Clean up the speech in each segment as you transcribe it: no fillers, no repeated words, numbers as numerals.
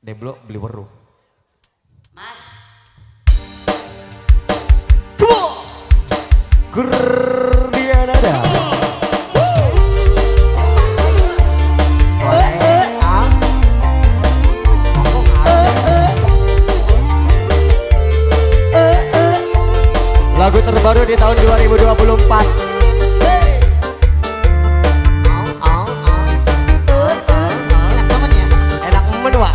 Deblo beli weruh. Mas. Kurnianada. Lagu terbaru di tahun 2024. Enak temen ya? Enak men, Wak.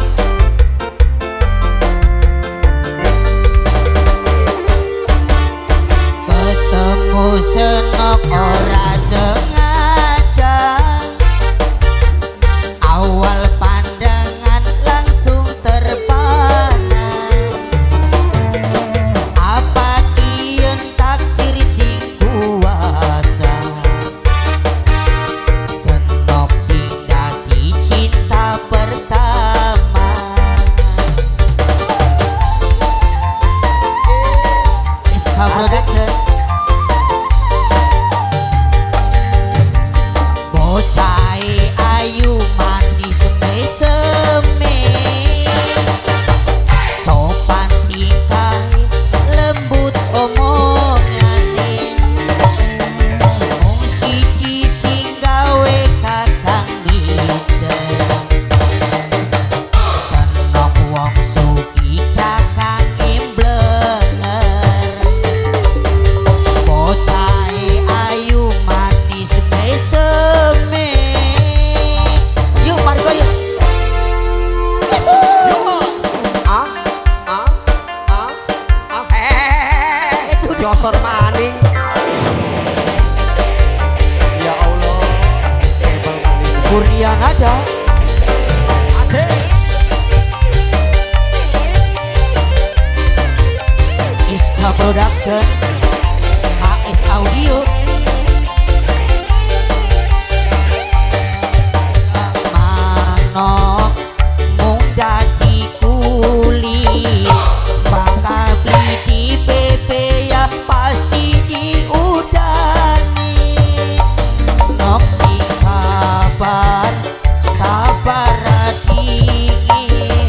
Ketemu senok ora sengaja, awal pandangan langsung terpana. Apa kian takdir sing kuasa, senok sing dadi cinta pertama. SK Production. Bocah ayu manis meseme, sopan tingkahe lembut omongane, mung siji sing gawe kakang minder, senok wong sugih kakang mblenger. Bocah ayu manis meseme. Yuk Margo yuk. Yuk, Mas. Ah, ah, ah, ah. Itu Josor maning. Ya Allah. Ebal manis. Kurnianada. Asik. Iska Production, AS Audio. Manok mung dadi kuli, bakal beli di PP ya pasti diudani. Nok sing sabar, sabar dingin,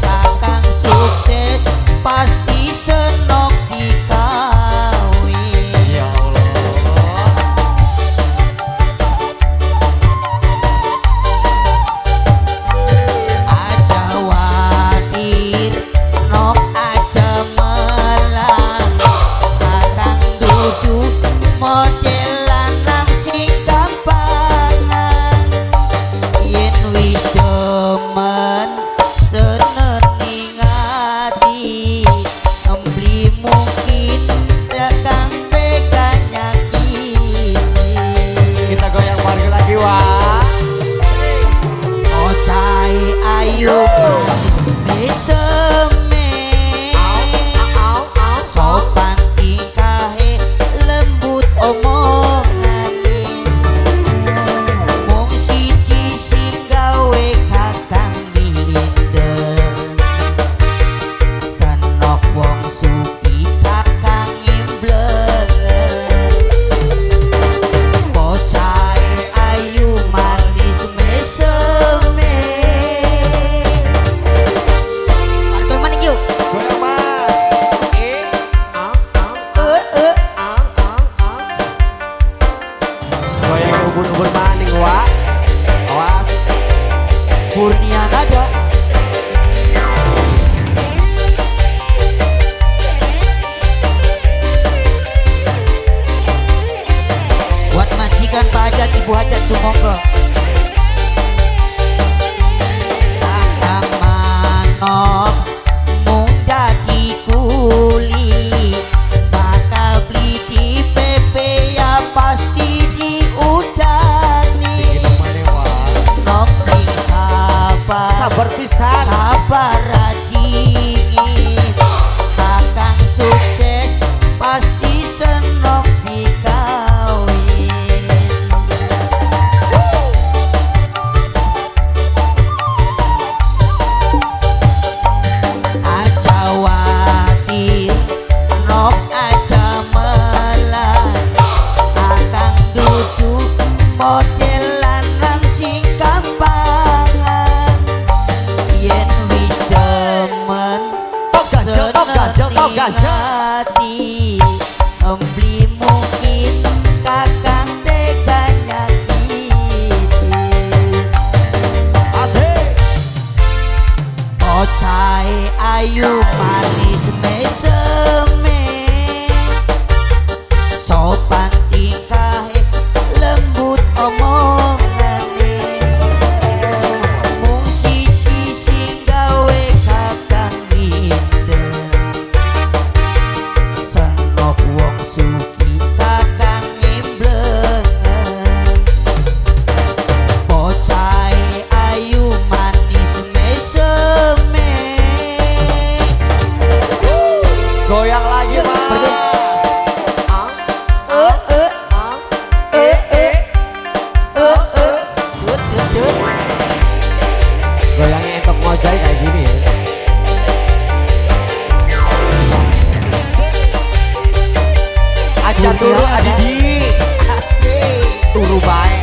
kakang sukses pasti senok dikawin. Ya Allah. Aja wadir, nok aja melang, kakang duduk model lanang sing gampangan. Yen wis demen seneng ning ati, embli mungkin sekang bekanya kini. Kita goyang bareng lagi, Wak. Bocah ayu meseme, sopan tingkahe lembut omongane, mung siji sing gawe kakang minder, senok wong sugih kakang mblenger. Bocah ayu manis meseme. Margo maning yuk. Goyang, Mas. Eh, ah, ah, Eh, eh. ah, ah, ah. Goyang ubur-ubur maning, Wak. Awas. Kurnianada. Buat majikan Pak Hajat, Ibu Hajat Sumonggo. Kakang manok mung dadi kuli, bakal beli di PP ya pasti diudani. Gitu maning, Wak. Nok sing sabar, Sabar pisan. sabar dingin, kakang sukses pasti senok dikawin. Aja watir, nok aja melang, kakang duduk model lanang sing gampangan. Yen wis Entok gajah. Ati beli mungkin kakang tega nyakiti. Asik. Bocahe ayu manis meseme, sopan tingkahe, lembut omongane. Mung siji sing gawe kakang minder, sengok wong sugih kakang emblengen. Bocahe ayu manis meseme. Goyang lagi, Yuk, pergi. Mas. Eh eh eh eh eh eh, tut tut tut. Goyangnya entok ngojai kayak gini ya. Aja turu, Adidi. Asik. Turu bae.